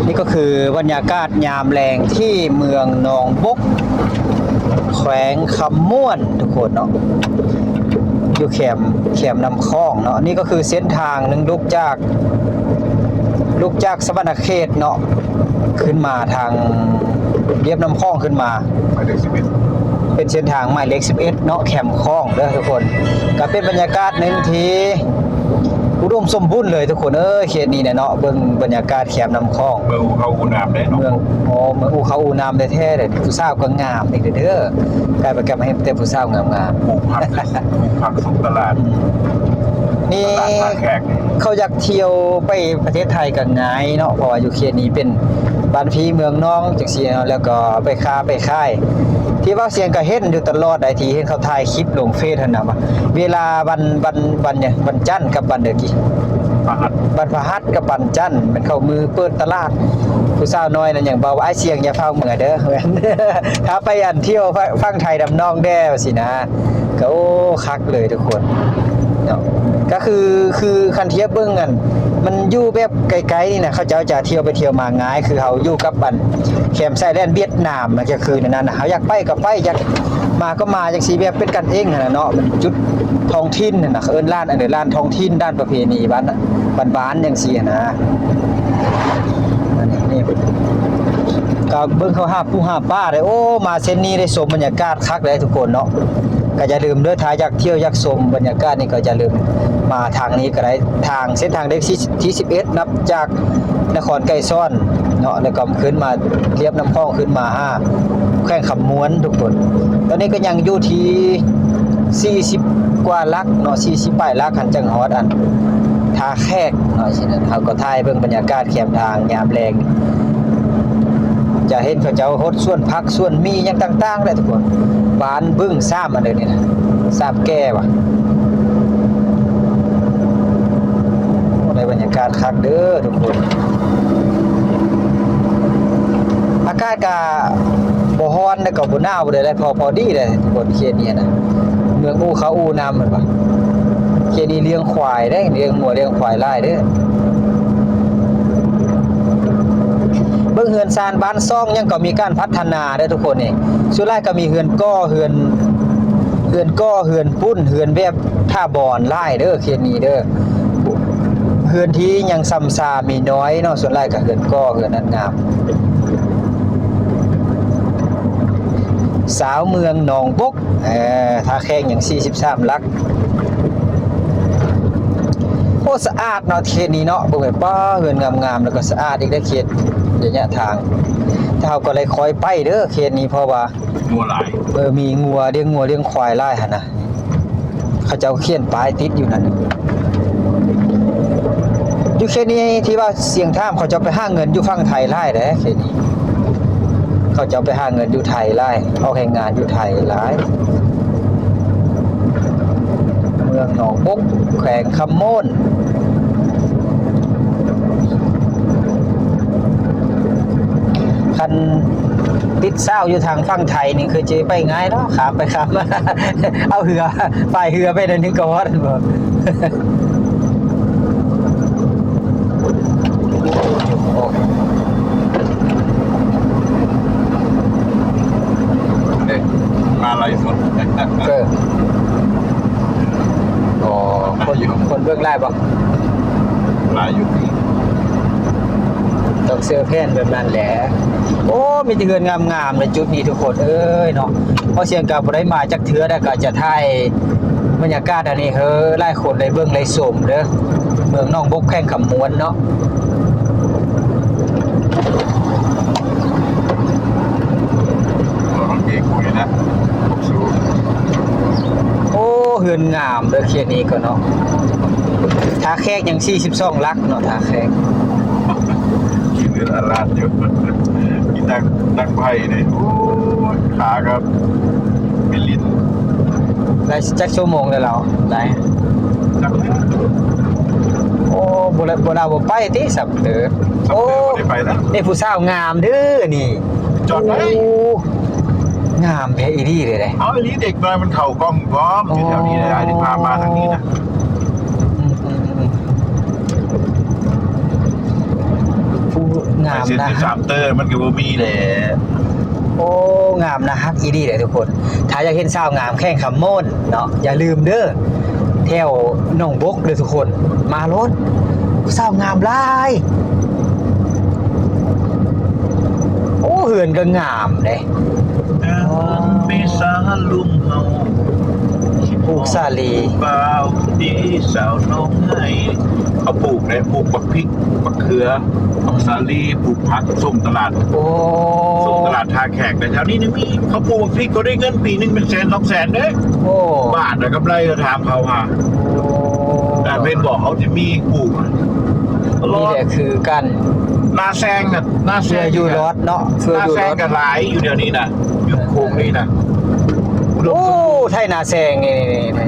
ນີ້ກໍຄືບັນຍາກາດຍາມແລງທີ່ເມືອງໜອງບົກ ແຂວງຄຳມ່ວນ ທຸກຄົນເນາະ ຢູ່ແຄມ ແຄມນ້ຳຂອງເນາະ. ນີ້ກໍຄືເສັ້ນທາງໜຶ່ງ ລຸກຈາກ ລຸກຈາກສະຫວັນນະເຂດເນາະ ຂຶ້ນມາທາງລຽບນ້ຳຂອງຂຶ້ນມາ ໝາຍເລກສິບເອັດ ເປັນເສັ້ນທາງໝາຍເລກສິບເອັດເນາະ ແຄມຂອງເດີທຸກຄົນ. ກໍເປັນບັນຍາກາດໜຶ່ງທີ່ອຸດົມສົມບູນເລີຍທຸກຄົນເອີຍ ເຂດນີ້ນະເນາະ. ເບິ່ງບັນຍາກາດແຄມນ້ຳຂອງ ເມືອງອູເຂົາອູນ້ຳເດ້ເນາະ ເມືອງ ອໍ ເມືອງອູເຂົາອູນ້ຳແທ້ໆເດ້. ຜູ້ສາວກໍງາມອີກເດີ ກາຍໄປກາຍມາເຫັນແຕ່ຜູ້ສາວງາມໆ ປູກຜັກ ປູກຜັກສົ່ງຕະຫຼາດ. ນີ້ ຕະຫຼາດທ່າແຂກນີ້ ເຂົາຢາກທ່ຽວໄປປະເທດໄທກໍງ່າຍເນາະ ເພາະວ່າຢູ່ເຂດນີ້ເປັນບ້ານພີ່ເມືອງນ້ອງຈັ່ງຊີ້ເນາະ ແລ້ວກໍໄປຄ້າໄປຂາຍ. ທີ່ວ່າສຽງກໍເຫັນຢູ່ຕະຫຼອດໃດ ທີ່ເຫັນເຂົາຖ່າຍຄລິບລົງເຟສຫັ້ນນະ ວ່າເວລາວັນ ວັນ ວັນຫຍັງ ວັນຈັນກັບວັນໃດກີ້ ພະຫັດ ວັນພະຫັດກັບວັນຈັນ ແມ່ນເຂົາມື້ເປີດຕະຫຼາດ. ຜູ້ສາວນ້ອຍນັ້ນຫຍັງເວົ້າ ອ້າຍສຽງຢ່າຟ້າວເມືອເດີ ຖ້າໄປອັນທ່ຽວຝັ່ງໄທນຳນ້ອງແດ່ ວ່າຊີ້ນະ. ກໍ ໂອ້ ຄັກເລີຍທຸກຄົນເນາະ. ກໍຄື ຄືຄັນທຽບເບິ່ງອັນ ມັນຢູ່ແບບໃກ້ໆນີ້ນະ ເຂົາເຈົ້າຈະທ່ຽວໄປທ່ຽວມາງ່າຍ ຄືເຮົາຢູ່ກັບອັນ ແຄມຊາຍແດນຫວຽດນາມນະ ກໍຄືໃນນັ້ນນະ ເຮົາຢາກໄປກໍໄປ ຢາກມາກໍມາ ຈັ່ງຊີ້ ແບບເປັນກັນເອງຫັ້ນນະເນາະ. ມັນຈຸດທ້ອງຖິ່ນຫັ້ນນະ ເອີ້ນຮ້ານ ອັນເດີ ຮ້ານທ້ອງຖິ່ນ ຮ້ານປະເພນີບ້ານ ບ້ານໆ ຈັ່ງຊີ້ຫັ້ນນະ. ອັນນີ້ ນີ້ ກໍເບິ່ງເຂົາຫາປູຫາປາໄດ້. ໂອ້ ມາເສັ້ນນີ້ໄດ້ຊົມບັນຍາກາດຄັກເລີຍທຸກຄົນເນາະ. ກໍຢ່າລືມເດີ ຖ້າຢາກທ່ຽວຢາກຊົມບັນຍາກາດນີ້ ກໍຢ່າລືມມາທາງນີ້ກໍໄດ້ ທາງເສັ້ນທາງເລກທີສິບເອັດ ນັບຈາກນະຄອນໄກສອນເນາະ ແລ້ວກໍຂຶ້ນມາລຽບນ້ຳຂອງ ຂຶ້ນມາຫາແຂວງຄຳມ່ວນທຸກຄົນ. ຕອນນີ້ກໍຍັງຢູ່ທີ່ສີ່ສິບກວ່າຫຼັກເນາະ ສີ່ສິບປາຍຫຼັກ ຫັ້ນຈັ່ງຮອດອັນທ່າແຂກເນາະ. ສະນັ້ນເຮົາກໍຖ່າຍເບິ່ງບັນຍາກາດແຄມທາງຍາມແລງ ຈະເຫັນເຂົາເຈົ້າຫົດສວນຜັກສວນໝີ່ຫຍັງຕ່າງໆແຫຼະທຸກຄົນ. ບ້ານບຶງສາມອັນເດີນີ້ນະ ສາມແກ່ຫວາ. ໂອ້ ໄດ້ບັນຍາກາດຄັກເດີທຸກຄົນ. ອາກາດກະບໍ່ຮ້ອນ ແລ້ວກໍບໍ່ໜາວປານໃດ ພໍ ພໍດີເດ້ທຸກຄົນ. ເຂດນີ້ນະ ເມືອງອູເຂົາອູນ້ຳ ແມ່ນບໍ່? ເຂດນີ້ລ້ຽງຄວາຍເດ້ ລ້ຽງງົວລ້ຽງຄວາຍຫຼາຍເດ້. ເບິ່ງເຮືອນຊານບ້ານຊ່ອງຫຍັງກໍມີການພັດທະນາເດ້ທຸກຄົນນີ້. ສ່ວນຫຼາຍກໍມີເຮືອນກໍ່ ເຮືອນ ເຮືອນກໍ່ ເຮືອນປຸ້ນ ເຮືອນແບບຖາບອນຫຼາຍເດີ ເຂດນີ້ເດີ. ເຮືອນທີ່ຍັງຊຳຊາມີນ້ອຍເນາະ ສ່ວນຫຼາຍກໍເຮືອນກໍ່ ເຮືອນນັ້ນງາມ. ຊາວເມືອງໜອງບົກ ເອີ ທ່າແຂກຍັງສີ່ສິບສາມຫຼັກ. ໂອ້ ສະອາດເນາະເຂດນີ້ເນາະ ເບິ່ງແບບ ປ້າ ເຮືອນງາມໆ ແລ້ວກໍສະອາດອີກເດ້ ເຂດໄລຍະທາງ. ແຕ່ເຮົາກໍໄດ້ຄ່ອຍໄປເດີເຂດນີ້ ເພາະວ່າງົວຫຼາຍ ເອີ ມີງົວ ລ້ຽງງົວລ້ຽງຄວາຍຫຼາຍຫັ້ນນະ. ເຂົາເຈົ້າຂຽນປ້າຍຕິດຢູ່ນັ້ນ. ຢູ່ເຂດນີ້ທີ່ວ່າສຽງຖາມ ເຂົາເຈົ້າໄປຫາເງິນຢູ່ຝັ່ງໄທຫຼາຍເດ້ ເຂດນີ້. ເຂົາເຈົ້າໄປຫາເງິນຢູ່ໄທຫຼາຍ ອອກແຮງງານຢູ່ໄທຫຼາຍ. ເມືອງໜອງບົກ ແຂວງຄຳມ່ວນ. ຄັນຕິດສາວຢູ່ທາງຝັ່ງໄທນີ້ ຄືຊິໄປງ່າຍເນາະ ຂ້າມໄປຂ້າມມາ ເອົາເຮືອ ພາຍເຮືອໄປໜ້ອຍໜຶ່ງກໍຮອດ. ເດ້ ມາໄລສົດ ເອີ ອໍ ຄົນ ຄົນເບິ່ງຫຼາຍບໍ່? ຫຼາຍຢູ່ ຕ້ອງເຊື່ອແຜນແບບນັ້ນແຫຼະ. ໂອ້ ມີແຕ່ເຮືອນງາມໆ ໃນຈຸດນີ້ທຸກຄົນເອີຍເນາະ. ເພາະສຽງກໍບໍ່ໄດ້ມາຈັກເທື່ອ ແລ້ວກໍຈະຖ່າຍບັນຍາກາດອັນນີ້ໃຫ້ຫຼາຍຄົນໄດ້ເບິ່ງໄດ້ຊົມເດີ ເມືອງໜອງບົກ ແຂວງຄຳມ່ວນເນາະ. ເອີ ມັນເກຄຸຍນະ ໂອ້ ເຮືອນງາມເດີເຂດນີ້ກໍເນາະ. ທ່າແຂກຍັງສີ່ສິບສອງຫຼັກເນາະ ທ່າແຂກ. ເຮືອນອາລາດຢູ່ ມີຕັ້ງ ຕັ້ງໄຜ່ເດ້. ໂອ້ຍ ຂາກໍໄປຫຼິ້ນ ໄດ້ຈັກຊົ່ວໂມງແລ້ວລາວ? ໄດ້ ໂອ້ ບໍ່ລະ ບໍ່ລາວບໍ່ໄປຕິ ສຳເຕີ. ໂອ້ ໄດ້ໄປນະ ນີ້ຜູ້ສາວງາມເດີນີ້. ຈອດໄດ້ ໂອ້ ງາມແທ້ອີ່ຫຼີເດ້. ເອົາອີ່ຫຼີ ເດັກນ້ອຍມັນເຂົ້າກ້ອງພ້ອມ ຢູ່ແຖວນີ້ ອ້າຍຊິພາມາທາງນີ້ນະ. ອືມໆໆ ຜູ້ ງາມ ເສັ້ນ ນະ ສິບສາມ ເຕີ ມັນກໍບໍ່ມີແຫຼະ. ໂອ້ ງາມນາຮັກອີ່ຫຼີເດ້ທຸກຄົນ. ຖ້າຢາກເຫັນສາວງາມແຂວງຄຳມ່ວນເນາະ ຢ່າລືມເດີ ແຖວໜອງບົກເດີທຸກຄົນ ມາໂລດ ສາວງາມຫຼາຍ. ໂອ້ ເຮືອນກໍງາມເດ້. ເມສາລຸງເຮົາ ປູກສາລີ ບ່າວດີສາວນ້ອງໃຫ້ ເຂົາປູກໄດ້ ປູກບັກພິກ ບັກເຂືອ ບັກສາລີ ປູກຜັກ ສົ່ງຕະຫຼາດ ໂອ້ ສົ່ງຕະຫຼາດທ່າແຂກໄດ້. ແຖວນີ້ນີ້ມີ ເຂົາປູກບັກພິກ ເຂົາໄດ້ເງິນປີໜຶ່ງເປັນແສນສອງແສນເດ້. ໂອ້ ບາດລະກຳໄລ ກໍຖາມເຂົາຫາ. ໂອ້ ແຕ່ເພິ່ນບອກເຂົາຈະມີປູກ ນີ້ແຫຼະຄືກັນ ນາແຊງນະ ນາແຊງ ເພື່ອຢູ່ລອດເນາະ ເພື່ອຢູ່ລອດ ນາແຊງກໍຫຼາຍຢູ່ດຽວນີ້ນະ ຢູ່ໂຄງນີ້ນະ. ໂອ້ ໄຖນາແຊງນີ້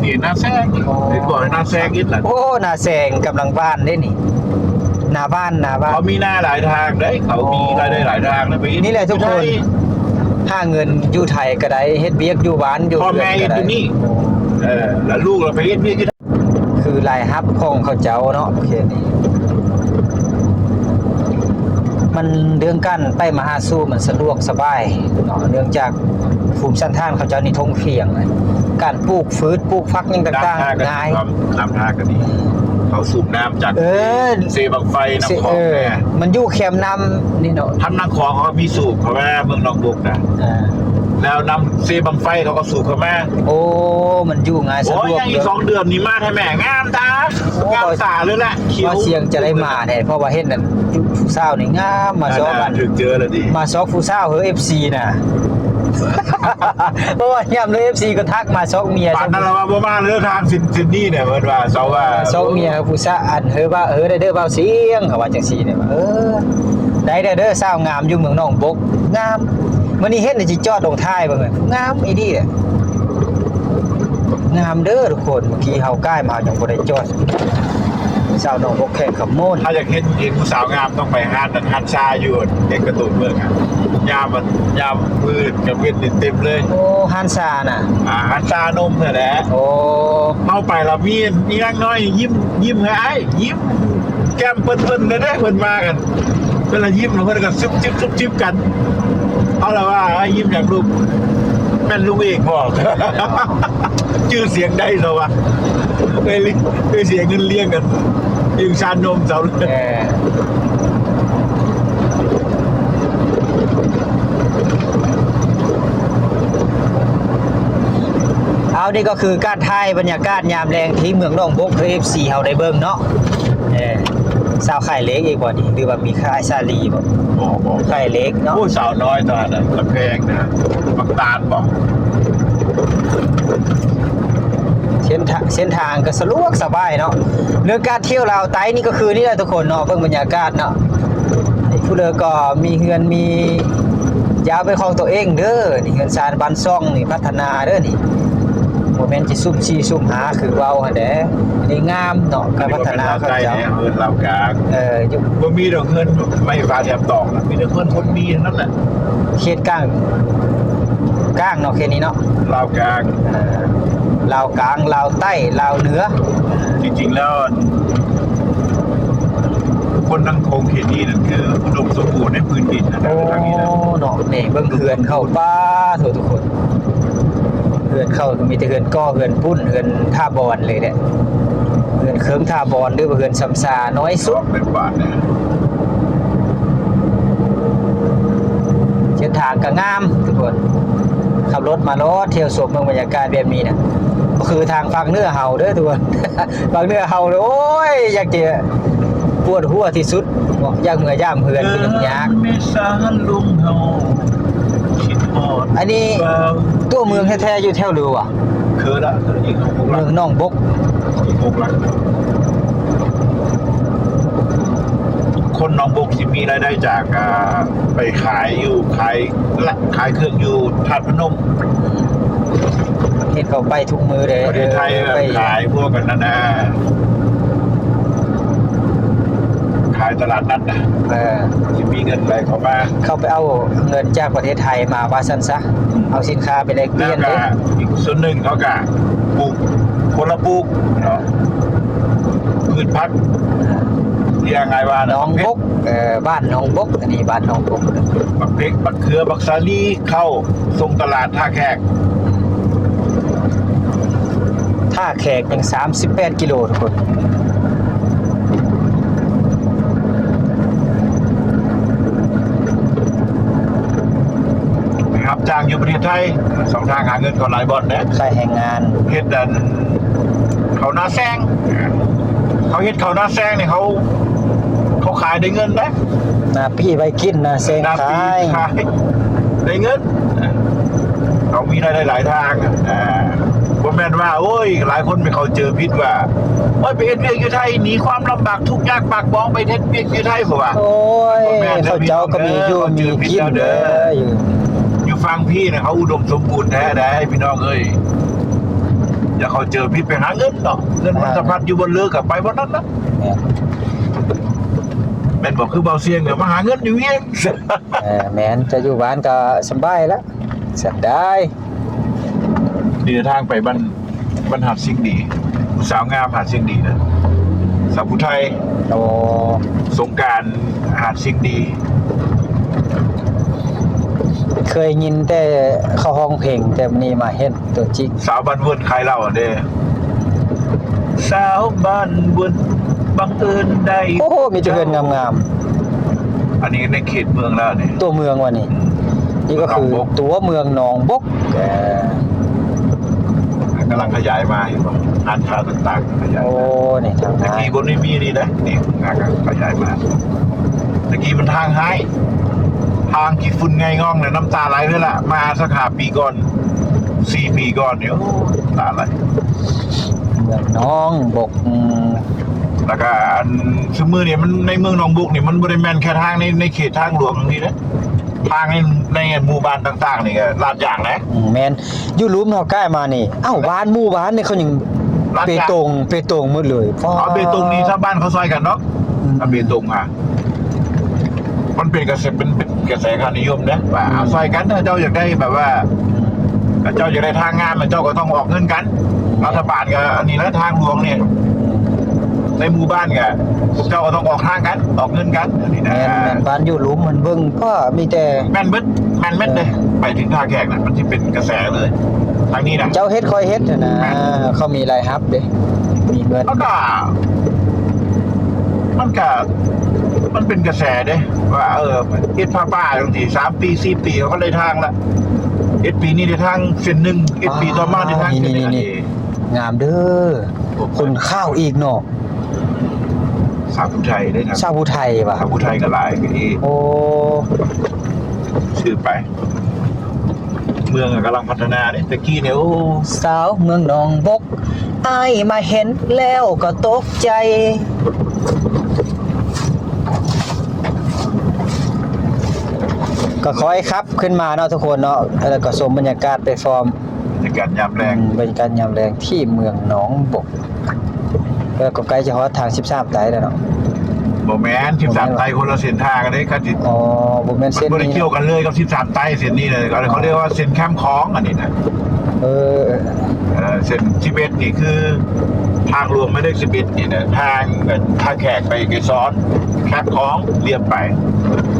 ນີ້ນາແຊງ ເຫັນບໍ່ ນາແຊງອີກລະ. ໂອ້ ນາແຊງກຳລັງຫວ່ານເດ້ນີ້ ນາຫວ່ານ ນາຫວ່ານ. ເຂົາມີນາຫຼາຍທາງເດ້ ເຂົາມີລາຍໄດ້ຫຼາຍທາງນະ. ໄປ ນີ້ແຫຼະທຸກຄົນ ຫາເງິນຢູ່ໄທກໍໄດ້ ເຮັດວຽກຢູ່ບ້ານຢູ່ເຮືອນກໍໄດ້. ພໍ່ແມ່ຢູ່ນີ້ ເອີ ແລ້ວລູກລະໄປເຮັດວຽກຢູ່ ຄືລາຍຮັບຂອງເຂົາເຈົ້າເນາະ ເຂດນີ້ ມັນເລື່ອງການໄປມາຫາສູ່ມັນສະດວກສະບາຍເນາະ ເນື່ອງຈາກພູມສັນຖານເຂົາເຈົ້ານີ້ທົ່ງພຽງ ການປູກພືດປູກຜັກຫຍັງຕ່າງໆງ່າຍ. ນ້ຳທ່າກໍດີ ເຂົາສູບນ້ຳຈາກ ເອີ ເຊບັ້ງໄຟ ນ້ຳຂອງ ເອີ ມັນຢູ່ແຄມນ້ຳນີ້ເນາະ ທາງນ້ຳຂອງເຂົາກໍມີສູບເຂົ້າມາເມືອງໜອງບົກນະ ເອີ ແລ້ວນ້ຳເຊບັ້ງໄຟເຂົາກໍສູບເຂົ້າມາ. ໂອ້ ມັນຢູ່ງ່າຍສະດວກ. ໂອ້ຍ ອີກສອງເດືອນນີ້ມາແທ້ແມ່ ງາມຕາ ໂອ້ ງາມຕາເລີຍແຫຼະ ຂຽວ. ວ່າສຽງຈະໄດ້ມາແທ້ ເພາະວ່າເຫັນນັ້ນ ຜູ້ສາວນີ້ງາມ ມາຊອກ ອັນນັ້ນຖືກເຈີແລ້ວຕິ ມາຊອກຜູ້ສາວເຮີ ເອັຟຊີນະ. ເພາະວ່າຍາມເລີ ເອັຟຊີກໍທັກມາຊອກເມຍ ປານນັ້ນລະວ່າບໍ່ມາເລີ ທາງເສັ້ນ ເສັ້ນນີ້ແຫຼະ ເພິ່ນວ່າ ເຂົາວ່າຊອກເມຍ ເອີ ຜູ້ສາວ ອັນເຮີວ່າ ເຮີໄດ້ເດີບ່າວສຽງ ເຂົາວ່າຈັ່ງຊີ້ແຫຼະ. ເອີ ໄດ້ແລ້ວເດີ ສາວງາມຢູ່ເມືອງໜອງບົກ ງາມ. ມື້ນີ້ເຫັນຊິຈອດລົງຖ່າຍເບິ່ງ ງາມອີ່ຫຼີ ງາມເດີທຸກຄົນ. ເມື່ອກີ້ເຮົາກາຍມາເຮົາຍັງບໍ່ໄດ້ຈອດ ສາວໜອງບົກແຂວງຄຳມ່ວນ. ຖ້າຢາກເຫັນ ເຫັນຜູ້ສາວງາມຕ້ອງໄປຮ້ານນັ້ນ ຮ້ານຊາຢູ່ເອກກະຕູນເມືອງ ຍາມ ຍາມມື້ກາງເວັນນີ້ເຕັມເລີຍ. ໂອ້ ຮ້ານຊານະ ອ່າ ຮ້ານຊານົມຫັ້ນແຫຼະ. ໂອ້ ເຮົາໄປລະມີອີນາງນ້ອຍຍິ້ມ ຍິ້ມໃຫ້ອ້າຍ ຍິ້ມ ແກ້ມເປິ້ນໆ ເດ້ ເດ້ ເພິ່ນມາກັນ ເພິ່ນລະຍິ້ມ ແລ້ວເພິ່ນກໍຊຸບຊິບຊຸບຊິບກັນ. ເຮົາລະວ່າ ຍິ້ມຫຍັງລູກ? ແມ່ນລຸງເອກບໍ? ຈື່ສຽງໄດ້ລະວ່າ ເຄີຍ ເຄີຍເສຍເງິນລ້ຽງກັນ ຢູ່ຊານນົມເຂົາ. ເອີ ເອົາ ນີ້ກໍຄືການຖ່າຍບັນຍາກາດຍາມແລງທີ່ເມືອງໜອງບົກ ເພື່ອເອັຟຊີເຮົາໄດ້ເບິ່ງເນາະ. ເອີ ສາວຂາຍເລກອີກບໍ່ນີ້ ຫຼືວ່າມີຂາຍສາລີບໍ່? ບໍ່ ບໍ່ ຂາຍເລກເນາະ. ໂອ້ ສາວນ້ອຍຕອນນັ້ນລະແພງນະ ບັກຕານບໍ? ເສັ້ນທາ ເສັ້ນທາງກໍສະດວກສະບາຍເນາະ. ເລື່ອງການທ່ຽວລາວໃຕ້ນີ້ກໍຄືນີ້ແຫຼະທຸກຄົນເນາະ ເບິ່ງບັນຍາກາດເນາະ. ຜູ້ເລີກກໍມີເຮືອນມີຢາວເປັນຂອງຕົວເອງເດີ. ນີ້ເຮືອນຊານບ້ານຊ່ອງນີ້ພັດທະນາເດີນີ້ ບໍ່ແມ່ນຊິຊຸ່ມສີ່ຊຸ່ມຫ້າຄືເວົ້າຫັ້ນແຫຼະ. ອັນນີ້ງາມເນາະ ການພັດທະນາເຂົາເຈົ້າ. ເຮືອນລາວກາງ ເອີ ຢູ່ ບໍ່ມີດອກເຮືອນໄມ້ຟ້າແຖມຕອກ ມີແຕ່ເຮືອນຄົນມີເທົ່ານັ້ນແຫຼະ. ເຂດກາງ ກາງເນາະ ເຂດນີ້ເນາະ ລາວກາງ ເອີ ລາວກາງ ລາວໃຕ້ ລາວເໜືອ. ຈິງໆແລ້ວ ຄົນທາງໂຄງເຂດນີ້ນັ້ນຄືອຸດົມສົມບູນໃນພື້ນດິນນະ. ໂອ້ ທາງນີ້ນະ ເນາະ ນີ້ເບິ່ງເຮືອນເຂົາ ປ້າໂທ້ ທຸກຄົນ ເຮືອນເຂົາມີແຕ່ເຮືອນກໍ່ ເຮືອນປຸ້ນ ເຮືອນຖາບອນເລີຍແຫຼະ. ເຮືອນເຄິ່ງຖາບອນ ຫຼືວ່າເຮືອນຊຳຊານ້ອຍສຸດ. ເສັ້ນທາງກໍງາມທຸກຄົນ ຂັບລົດມາໂລດ ທ່ຽວຊົມເບິ່ງບັນຍາກາດແບບນີ້ນະ ບໍ່ຄືທາງພາກເໜືອເຮົາເດີທຸກຄົນ. ພາກເໜືອເຮົາ ໂອ້ຍ ຢາກຈະປວດຫົວທີ່ສຸດເນາະ ຢາກເມືອຢາມເຮືອນກໍຍັງຍາກ. ເອີ ແມ່ສາລຸງເຮົາ ຄິດຮອດ ອັນນີ້ ຕົວເມືອງແທ້ໆ ຢູ່ແຖວເລີວະ? ຄືລະ ເມືອງໜອງບົກ ອີກຫົກຫຼັກ. ຄົນໜອງບົກຊິມີລາຍໄດ້ຈາກ ອ່າ ໄປຂາຍຢູ່ ຂາຍ ລະ ຂາຍເຄື່ອງຢູ່ທາດພະນົມ. ເຫັນເຂົາໄປທຸກມື້ເດ້ ປະເທດໄທ ເອີ ໄປຂາຍພວກອັນນັ້ນນະ ຂາຍຕະຫຼາດນັດນະ. ເອີ ຊິມີເງິນໄຫຼເຂົ້າມາ ເຂົາໄປເອົາເງິນຈາກປະເທດໄທມາວ່າຊັ້ນຊະ. ເອົາສິນຄ້າໄປແລກປ່ຽນເດ້ ແລ້ວກະອີກສ່ວນໜຶ່ງເຂົາກະປູກຜົນລະປູກເນາະ ພືດຜັກ ທີ່ງ່າຍວ່າໜອງບົກ ເອີ ບ້ານໜອງບົກ ອັນນີ້ບ້ານໜອງບົກ. ບັກເພັກ ບັກເຂືອ ບັກສາລີ ເຂົ້າສົ່ງຕະຫຼາດທ່າແຂກ. ທ່າແຂກຍັງສາມສິບແປດກິໂລທຸກຄົນ. ໄປຮັບຈ້າງຢູ່ປະເທດໄທ ຊ່ອງທາງຫາເງິນກໍຫຼາຍບ່ອນແຫຼະ ຂາຍແຮງງານ ເຮັດອັນ ເຂົ້ານາແຊງ ເຂົາເຮັດເຂົ້ານາແຊງນີ້ ເຂົາ ເຂົາຂາຍໄດ້ເງິນເດ້. ນາປີໄວ້ກິນ ນາແຊງ ນາປີຂາຍ ຂາຍໄດ້ເງິນ. ເຂົາມີລາຍໄດ້ຫຼາຍທາງ ອ່າ ບໍ່ແມ່ນວ່າ ໂອ້ຍ ຫຼາຍຄົນໄປເຂົ້າໃຈຜິດວ່າ ໂອ້ຍ ໄປເຮັດວຽກຢູ່ໄທ ໜີຄວາມລຳບາກທຸກຍາກປາກໝອງ ໄປເຮັດວຽກຢູ່ໄທ ເພາະວ່າ ໂອ້ຍ ບໍ່ແມ່ນເດີ ເຂົາເຈົ້າກໍມີຢູ່ມີກິນເດີ. ຢູ່ຝັ່ງພີ້ນະ ເຂົາອຸດົມສົມບູນແທ້ໃດ໋ ພີ່ນ້ອງເອີຍ. ຢ່າເຂົ້າໃຈຜິດ ໄປຫາເງິນເນາະ ເງິນມັນສະພັດຢູ່ບ່ອນເລີກ ກໍໄປບ່ອນນັ້ນນະ. ແມ່ນບໍ່? ຄືເບົາຊຽງ ມາຫາເງິນຢູ່ວຽງ. ເອີ ແມ່ນ ຈະຢູ່ບ້ານກໍສະບາຍລະ ສະບາຍ. ນີ້ທາງໄປບ້ານ ບ້ານຫາດຊິງດີ ຜູ້ສາວງາມຫາດຊິງດີນະ ສາວຜູ້ໄທ. ໂອ້ ສົງການຫາດຊິງດີ. ເຄີຍຍິນແຕ່ເຂົາຮ້ອງເພງ ແຕ່ມື້ນີ້ມາເຫັນຕົວຈິງ. ສາວບ້ານເວີນຂາຍເຫຼົ້າຫັ້ນເດ້ ສາວບ້ານເວີນ ບັງເອີນໄດ້. ໂອ້ໂຫ ມີແຕ່ເຮືອນງາມໆ. ອັນນີ້ໃນເຂດເມືອງແລ້ວນີ້ ຕົວເມືອງວ່ານີ້. ນີ້ກໍຄືຕົວເມືອງໜອງບົກ. ເອີ ກຳລັງຂະຫຍາຍມາ ເຫັນບໍ່? ຮ້ານຄ້າຕ່າງໆຂະຫຍາຍ. ໂອ້ ນີ້ທາງ ແຕ່ກີ້ບໍ່ໄດ້ມີນີ້ເດ້ ນີ້ ຂະຫຍາຍມາ. ແຕ່ກີ້ມັນທາງຮ້າຍ ທາງຂີ້ຝຸ່ນໄງ່ງ່ອງເລີຍ ນ້ຳຕາໄຫຼເລີຍລະ. ມາສັກຫ້າປີກ່ອນ ສີ່ປີກ່ອນນີ້ ໂອ້ ນ້ຳຕາໄຫຼ. ເມືອງໜອງບົກ ອືມ ແລ້ວກໍອັນຊຸມມື້ນີ້ມັນ ໃນເມືອງໜອງບົກນີ້ ມັນບໍ່ໄດ້ແມ່ນແຄ່ທາງໃນ ໃນເຂດທາງຫຼວງນີ້ເດ້ ທາງໃນ ໃນໝູ່ບ້ານຕ່າງໆນີ້ກໍລາດຢາງນະ. ອືມ ແມ່ນ ຢູ່ລຸ່ມເຮົາກາຍມານີ້ ເອົ້າ ບ້ານໝູ່ບ້ານນີ້ເຂົາຍັງເປຕົງ ເປຕົງໝົດເລີຍ. ເອົາເປຕົງນີ້ຊາວບ້ານເຂົາຊ່ອຍກັນເນາະ. ອືມ ເອົາເປຕົງຫາ ມັນເປັນກະແສ ເປັນ ເປັນກະແສຄ່ານິຍົມເດ້ ວ່າ ອືມ ເອົາຊ່ອຍກັນ ເຈົ້າຢາກໄດ້ແບບວ່າ ເຈົ້າຢາກໄດ້ທາງງາມ ເຈົ້າກໍຕ້ອງອອກເງິນກັນ. ອືມ ລັດຖະບານກໍອັນນີ້ແຫຼະ ທາງຫຼວງນີ້ ໃນໝູ່ບ້ານກໍ ພວກເຈົ້າກໍຕ້ອງອອກທາງກັນ ອອກເງິນກັນ ອັນນີ້ນະ. ແມ່ນ ແມ່ນ ບ້ານຢູ່ລຸ່ມມັນເບິ່ງ ກໍມີແຕ່ ແມ່ນເບິດ ແມ່ນເບິດເດ້. ເອີ ໄປເຖິງທ່າແຂກນະ ມັນຊິເປັນກະແສເລີຍ ທາງນີ້ນະ ເຈົ້າເຮັດຂ້ອຍເຮັດຫັ້ນນະ. ແມ່ນ ເຂົາມີລາຍຮັບເດ້ ມີເງິນ ແລ້ວກໍ ມັນກະ ມັນເປັນກະແສເດ້ ວ່າ ເອີ ເຮັດຜ້າປ່າຈັ່ງຊີ້ ສາມປີ ສີ່ປີ ເຂົາກໍໄດ້ທາງລະ. ເຮັດປີນີ້ໄດ້ທາງເສັ້ນໜຶ່ງ ເຮັດປີຕໍ່ມາໄດ້ທາງເສັ້ນໜຶ່ງ. ນີ້ໆໆ ອັນນີ້ງາມເດີ ໂອ້ ຄົນຂາວອີກເນາະ. ສາວຜູ້ໄທເດ້ ສາວຜູ້ໄທຫວາ? ສາວຜູ້ໄທກໍຫຼາຍ ກໍອີກ. ໂອ້ ຊື່ໄປ ເມືອງກຳລັງພັດທະນາເດ້ ແຕ່ກີ້ນີ້ ໂອ້ ສາວເມືອງໜອງບົກ ອ້າຍມາເຫັນແລ້ວກໍຕົກໃຈ. ກໍຄ່ອຍຂັບຂຶ້ນມາເນາະທຸກຄົນເນາະ ແລ້ວກໍຊົມບັນຍາກາດໄປພ້ອມ. ບັນຍາກາດຍາມແລງ ອືມ ບັນຍາກາດຍາມແລງທີ່ເມືອງໜອງບົກ. ແລ້ວກໍໃກ້ຈະຮອດທາງສິບສາມໃຕ້ແລ້ວເນາະ. ບໍ່ແມ່ນ ສິບສາມໃຕ້ຄົນລະເສັ້ນທາງເດ້ ຄັນຊິ ອໍ ບໍ່ແມ່ນເສັ້ນນີ້ ມັນບໍ່ໄດ້ກ່ຽວກັນເລີຍກັບສິບສາມໃຕ້ ເສັ້ນນີ້ເລີຍ. ເຂົາ ອໍ ເຂົາເອີ້ນວ່າເສັ້ນແຄມຂອງ ອັນນີ້ນະ. ເອີ ເອີ ເສັ້ນສິບເອັດນີ້ຄືທາງຫຼວງໝາຍເລກສິບເອັດນີ້ນະ ທາງ ເອີ ທ່າແຂກໄປໄກສອນ ແຄມຂອງ ລຽບໄປ.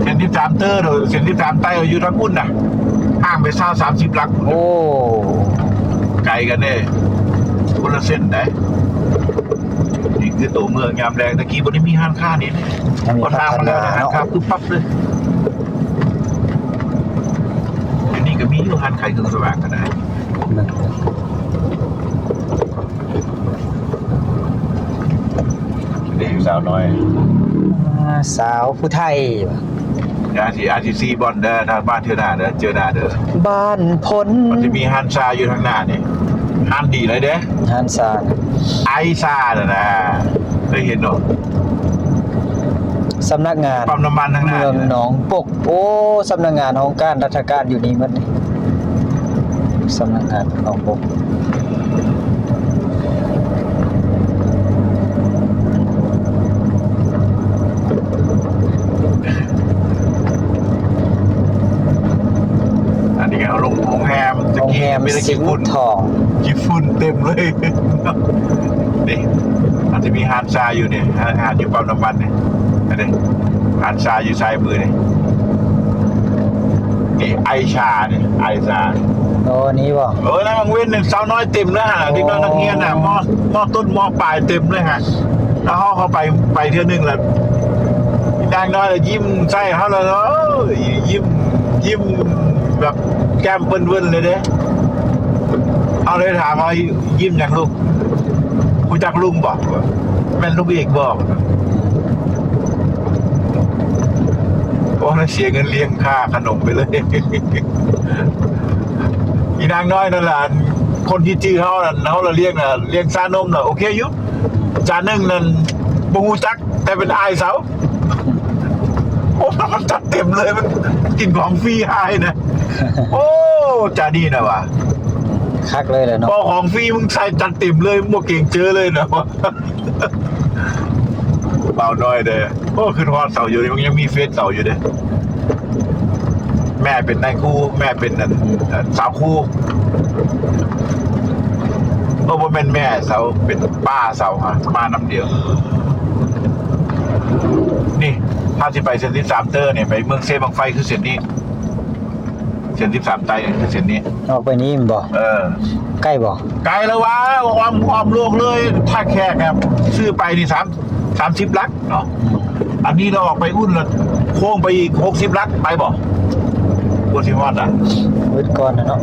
ເສັ້ນສິບສາມເຕີ ເສັ້ນສິບສາມໃຕ້ຢູ່ທາງພຸ້ນນະ ຫ່າງໄປຊາວ ສາມສິບຫຼັກ. ໂອ້ ໄກກັນເດ້ ຄົນລະເສັ້ນໃດ໋. ນີ້ຄືໂຕເມືອງຍາມແລງ ແຕ່ກີ້ບໍ່ໄດ້ມີຮ້ານຄ້ານີ້ເດ້ ບໍ່ມີ ພໍທາງມາແລ້ວ ພັດທະນາ ຮ້ານຄ້າ ເນາະ ປຶບປັບເລີຍ. ດຽວນີ້ກໍມີຢູ່ ຮ້ານຂາຍເຄື່ອງສະຫວ່າງກໍໄດ້. ເດ້ ສາວນ້ອຍ ອ່າ ສາວຜູ້ໄທ. ອາດຊິ ອາດຊິສີ່ບ່ອນເດີ ທາງບ້ານເທື່ອໜ້າເດີ ເຈີໜ້າເດີ ບ້ານພົນ. ມັນຈະມີຮ້ານຊາຢູ່ທາງໜ້ານີ້ ຮ້ານດີເລີຍເດ້ ຮ້ານຊາ ໄອຊານະນະ ເຄີຍເຫັນບໍ່? ສຳນັກງານ ປ້ຳນ້ຳມັນທາງໜ້າ ເມືອງໜອງບົກ. ໂອ້ ສຳນັກງານຫ້ອງການລັດຖະການຢູ່ນີ້ໝົດນີ້ ສຳນັກງານໜອງບົກ. ອັນນີ້ກໍເຮົາລົງໂຮງແຮມ ຕະກີ້ມີແຕ່ຂີ້ຝຸ່ນ ໂຮງແຮມສີທອງ ຂີ້ຝຸ່ນເຕັມເລີຍ ນີ້. ມັນຈະມີຮ້ານຊາຢູ່ນີ້ ຮ້ານ ຮ້ານຢູ່ປ້ຳນ້ຳມັນນີ້ ອັນນີ້ ຮ້ານຊາຢູ່ຊ້າຍມືນີ້ ນີ້ໄອຊານີ້ ໄອຊາ. ໂອ້ ນີ້ບໍ່? ເອີ ໃນບາງເວັນນີ້ສາວນ້ອຍເຕັມເລີຍຫັ້ນ ເດັກນ້ອຍນັກຮຽນນະ ມໍ ມໍຕົ້ນມໍປາຍເຕັມເລີຍຫັ້ນ. ແລ້ວເຮົາເຂົ້າໄປ ໄປເທື່ອໜຶ່ງລະ ນາງນ້ອຍລະຍິ້ມໃສ່ເຮົາລະ ເອີ ຍິ້ມ ຍິ້ມແບບແກ້ມເປິ້ນເວີ້ນເລີຍເດ້. ເຮົາເລີຍຖາມວ່າ ຍິ້ມຫຍັງລູກ? ຮູ້ຈັກລຸງບໍ່? ແມ່ນລຸງເອກບໍ່? ໂອ້ ເສຍເງິນລ້ຽງຄ່າຂະໜົມໄປເລີຍ. ອີນາງນ້ອຍນັ້ນລະ ອັນ ຄົນທີ່ຈື່ເຮົານັ້ນ ເຮົາລະລ້ຽງນະ ລ້ຽງຊານົມນະ ໂອເຄຢູ່. ຈານໜຶ່ງນັ້ນບໍ່ຮູ້ຈັກ ແຕ່ເປັນອ້າຍສາວ. ໂອ້ ມັນຈັດເຕັມເລີຍ ມັນກິນຂອງຟຣີອ້າຍນະ. ໂອ້ ຈານີ້ນະວ່າ ຄັກເລີຍແຫຼະເນາະ ພໍຂອງຟຣີມຶງໃສ່ຈັດເຕັມເລີຍ ບໍ່ເກງເຈີເລີຍນະ. ບ່າວນ້ອຍເດີ ໂອ້ ຄິດຮອດເຂົາຢູ່ ຍັງມີເຟສເຂົາຢູ່ເດ້. ແມ່ເປັນນາຍຄູ ແມ່ເປັນອັນ ສາວຄູ ເອີ ບໍ່ແມ່ນແມ່ເຂົາ ເປັນປ້າເຂົາຫາ ມານຳດຽວ. ນີ້ ຖ້າຊິໄປເສັ້ນສິບສາມເຕີນີ້ ໄປເມືອງເຊບັ້ງໄຟ ຄືເສັ້ນນີ້ ເສັ້ນສິບສາມໃຕ້ຄືເສັ້ນນີ້ ອອກໄປນີ້ແມ່ນບໍ່? ເອີ ໃກ້ບໍ່? ໄກແລ້ວຫວາ ອ້ອມ ອ້ອມໂລກເລີຍ. ທ່າແຂກແບບຊື້ໄປນີ້ສາມ ສາມສິບຫຼັກເນາະ ອັນນີ້ລະອອກໄປອຸ່ນລະໂຄ້ງໄປອີກຫົກສິບຫຼັກ ໄປບໍ່? ກວ່າຊິຮອດນະ ເບິດກ່ອນນະເນາະ.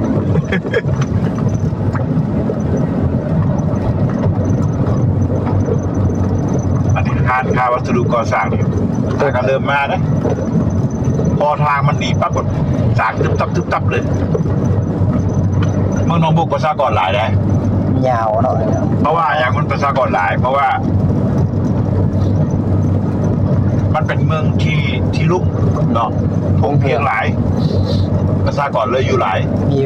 ອັນນີ້ຮ້ານຄ້າວັດສະດຸກໍ່ສ້າງນີ້ ກະເລີ່ມມາເດ້ ພໍທາງມັນດີປັບ ກະສ້າງຕຶບຕັບ ຕຶບຕັບເລີຍ. ເມືອງໜອງບົກປະຊາກອນຫຼາຍເດ້ ຍາວເນາະ ເພາະວ່າຫຍັງ ມັນປະຊາກອນຫຼາຍ ເພາະວ່າມັນເປັນເມືອງທີ່ ທີ່ລຸ່ມເນາະ ທົ່ງພຽງຫຼາຍ ປະຊາກອນເລີຍຢູ່ຫຼາຍ ມີ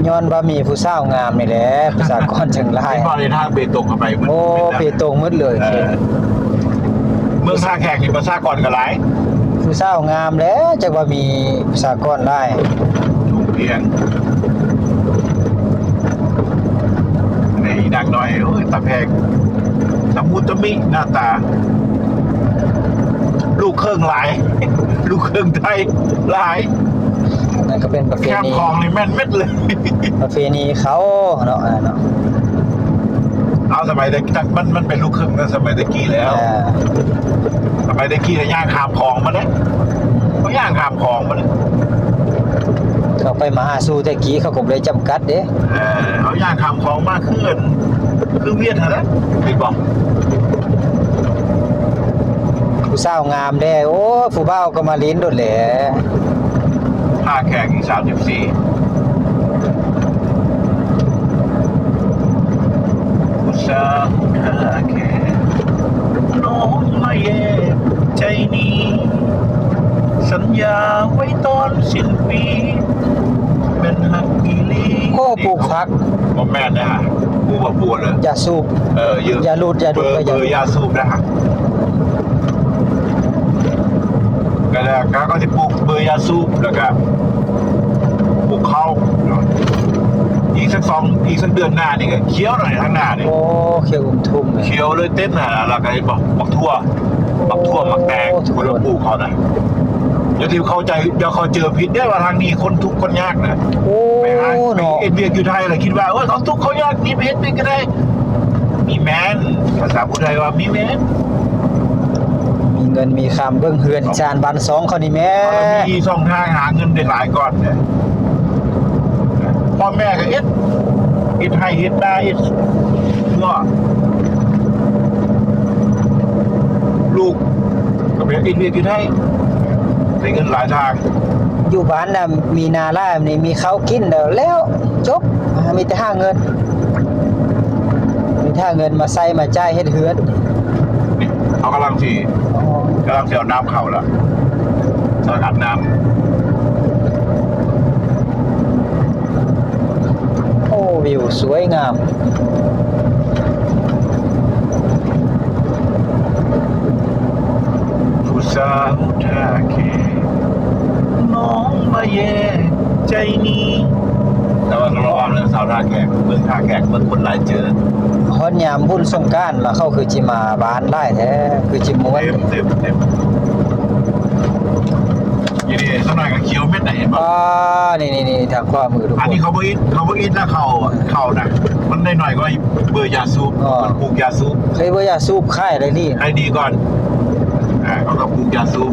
ຍ້ອນວ່າມີຜູ້ສາວງາມນີ້ແຫຼະ ປະຊາກອນຈຶ່ງຫຼາຍ. ເຫັນບໍ່ ໃນທາງເບຕົງເຂົ້າໄປ ໂອ້ ເບຕົງໝົດເລີຍ. ເອີ ເມືອງທ່າແຂກນີ້ປະຊາກອນກະຫຼາຍ ຜູ້ສາວງາມແຫຼະ ຈັກວ່າມີປະຊາກອນຫຼາຍ. ທຸ່ງພຽງ ນີ້ນາງນ້ອຍ ໂອ້ຍ ຕາແພງ ຕະມຸຕະມິ ໜ້າຕາ ລູກເຄິ່ງຫຼາຍ ລູກເຄິ່ງໄທຫຼາຍ. ນັ້ນກະເປັນປະເພນີ ແຄມຂອງນີ້ແມ່ນເໝິດເລີຍ ປະເພນີເຂົາເນາະ ເນາະ. ເອົາ ສະໄໝແຕ່ ມັນ ມັນເປັນລູກເຄິ່ງແຕ່ສະໄໝແຕ່ກີ້ແລ້ວ ເອີ ສະໄໝແຕ່ກີ້ລະຍ່າງຂ້າມຂອງມາເດ້ ເຂົາຍ່າງຂ້າມຂອງມາເດ້. ເຂົາໄປມາຫາສູ່ແຕ່ກີ້ ເຂົາກະບໍ່ໄດ້ຈຳກັດເດ້ ເອີ ເຂົາຍ່າງຂ້າມຂອງມາຄື ຄືຫວຽດຫັ້ນແຫຼະ ເຫັນບໍ່? ຜູ້ສາວງາມແດ່ ໂອ້ ຜູ້ບ່າວກະມາຫຼິ້ນໂດດແຫຼະ. ທ່າແຂກອີກສາມສິບສີ່ ຜູ້ສາວທ່າແຂກ ນ້ອງມາແຍກໃຈນີ້ ສັນຍາໄວ້ຕອນສິ້ນປີ ແມ່ນຮັກອີ່ຫຼີ. ໂອ້ ປູກຜັກ ບໍ່ແມ່ນເດ້ ປູກບັກບົວເລີຍ ຢາສູບ ເອີ ຢາຫຼຸດ ຢາຫຼຸດ ເບີ ຢາ ເບີຢາສູບນະ. ກະແລ້ວ ກະ ກະຊິປູກເບີຢາສູບ ແລ້ວກະປູກເຂົ້າ ອີກສັກສອງ ອີກສັກເດືອນໜ້ານີ້ກະຂຽວແລ້ວ ທາງໜ້ານີ້ ໂອ້ ຂຽວອຸ້ມທຸ່ມເລີຍ ຂຽວເລີຍ ເຕັມຫັ້ນລະ. ແລ້ວກະເຫັນບໍ່ ບັກຖົ່ວ ບັກຖົ່ວ ໝາກແຕງ ໂອ້ ພຸ້ນລະ ປູກເຂົານະ. ຢ່າທີ່ເຂົ້າໃຈ ຢ່າເຂົ້າໃຈຜິດເດີວ່າທາງນີ້ຄົນທຸກຄົນຍາກນະ. ໂອ້ ໄປຫາ ເນາະ ໄປເຮັດວຽກຢູ່ໄທລະຄິດວ່າ ໂອ້ຍ ເຂົາທຸກເຂົາຍາກ ນີ້ໄປເຮັດວຽກຢູ່ໄທ ມີແມ່ນ ພາສາຜູ້ໄທວ່າມີແມ່ນ ມີເງິນມີຄຳ ເບິ່ງເຮືອນຊານບ້ານຊ່ອງເຂົານີ້ແມ່ ມີຊ່ອງທາງຫາເງິນໄດ້ຫຼາຍກ່ອນ. ພໍ່ແມ່ກະເຮັດ ເຮັດໄຮ່ເຮັດນາ ເຮັດ ເນາະ ລູກກະໄປເຮັດວຽກຢູ່ໄທ ໄດ້ເງິນຫຼາຍທາງ. ຢູ່ບ້ານນະ ມີນາຫຼາຍ ມີເຂົ້າກິນແລ້ວ ແລ້ວ ຈົບ ມີແຕ່ຫາເງິນ ມີແຕ່ຫາເງິນມາໃຊ້ມາຈ່າຍເຮັດເຮືອນ. ເຮົາກຳລັງຊິ ກຳລັງຊິເອົານ້ຳເຂົ້າລະ ເຮົາອາບນ້ຳ. ໂອ້ ວິວສວຍງາມ. ຜູ້ສາວທ່າແຂກ ນ້ອງມາແຍກໃຈນີ້ ຕ ແຕ່ວ່າລະວັງເລື່ອງຊາວທ່າແຂກ ເມືອງທ່າແຂກ ເມືອງຄົນຫຼາຍເຈີ. ຮອດຍາມບຸນສົງການລະ ເຂົາຄືຊິມາບ້ານຫຼາຍແທ້ ຄືຊິມ່ວນ. ເຕັມ ເຕັມ ເຕັມ. ຢູ່ນີ້ສັກໜ້ອຍກໍຂຽວເມັດນະ ເຫັນບໍ່? ອ່າ ນີ້ໆໆ ທາງຂວາມືທຸກຄົນ. ອັນນີ້ເຂົາບໍ່ອິດ ເຂົາບໍ່ອິດນະ ເຂົ້າ ເຂົ້ານະ ມັນໄດ້ໜ້ອຍກວ່າເບີຢາສູບ. ອໍ ມັນປູກຢາສູບ. ເຄີຍເບີຢາສູບຂາຍໄດ້ດີ ໄດ້ດີກ່ອນ. ອ່າ ເຂົາກໍປູກຢາສູບ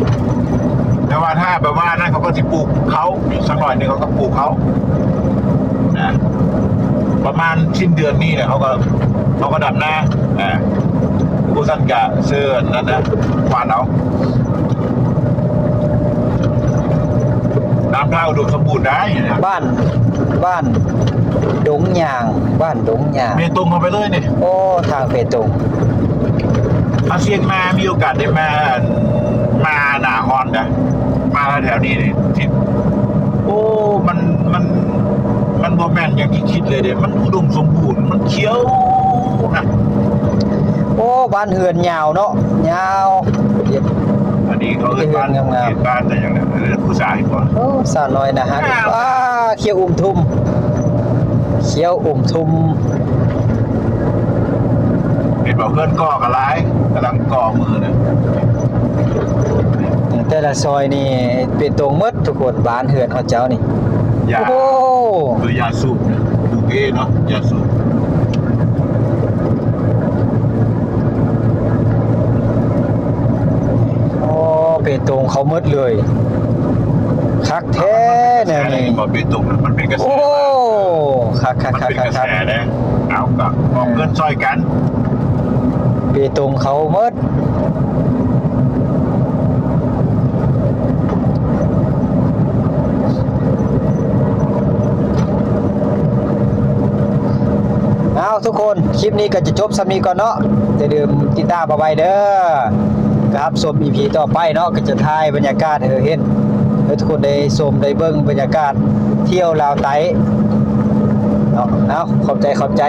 ແຕ່ວ່າຖ້າແບບວ່ານັ້ນ ເຂົາກໍຊິປູກເຂົ້າ ສັກໜ້ອຍໜຶ່ງເຂົາກໍປູກເຂົ້ານະ. ປະມານສິ້ນເດືອນນີ້ແຫຼະ ເຂົາກໍ ເຂົາກໍດຳນາ. ອ່າ ຜູ້ຊັ້ນກະເຊີນນັ້ນນະ ຫວ່ານເອົາ. ນ້ຳທ່າອຸດົມສົມບູນໄດ້ນະ. ບ້ານ ບ້ານດົງຍາງ ບ້ານດົງຍາງ. ເບຕົງເຂົ້າໄປເລີຍນີ້. ໂອ້ ທາງເບຕົງ. ອາ ຊຽງມາມີໂອກາດໄດ້ມາ ມາໜ້າຮ້ອນນະ ມາແຖວໆນີ້ນີ້ ໂອ້ ມັນ ມັນ ມັນບໍ່ແມ່ນຢ່າງທີ່ຄິດເລີຍເດ້ ມັນອຸດົມສົມບູນ ມັນຂຽວນະ. ໂອ້ ບ້ານເຮືອນຍາວເນາະ ຍາວ. ອັນນີ້ເຂົາເອີ້ນບ້ານ ເຂດບ້ານແຕ່ຫຍັງນະ ເຮືອນຜູ້ຊາຍບໍ? ໂອ້ ສາວນ້ອຍໜ້າຮັກ. ອ້າ ຂຽວອຸ້ມທຸ່ມ ຂຽວອຸ້ມທຸ່ມ. ເຫັນບໍ່ ເຮືອນກໍ່ກໍຫຼາຍ ກຳລັງກໍ່ມື້ນະ. ແຕ່ລະຊອຍນີ້ເປັນຕົງໝົດທຸກຄົນ ບ້ານເຮືອນຂອງເຈົ້ານີ້. ຢາ ໂອ້ ຄືຢາສູບນະ ປູກເອງເນາະ ຢາສູບ. ໂອ້ ເປຕົງເຂົາໝົດເລີຍ ຄັກແທ້ແນວນີ້. ບໍ່ ເປຕົງມັນເປັນກະແສ. ໂອ້ ຄັກໆໆໆ ມັນເປັນກະແສເດ້. ເອົາ ກໍອອກເງິນຊ່ອຍກັນ ເປຕົງເຂົາໝົດ. ເອົາ ທຸກຄົນ ຄລິບນີ້ກໍຈະຈົບສ່ຳນີ້ກ່ອນເນາະ. ຢ່າລືມຕິດຕາມເອົາໄວ້ເດີ ກັບຊົມອີພີຕໍ່ໄປເນາະ ກໍຈະຖ່າຍບັນຍາກາດໃຫ້ເຫັນ ໃຫ້ທຸກຄົນໄດ້ຊົມໄດ້ເບິ່ງບັນຍາກາດທ່ຽວລາວໃຕ້ເນາະ. ເອົາ ຂອບໃຈ ຂອບໃຈ.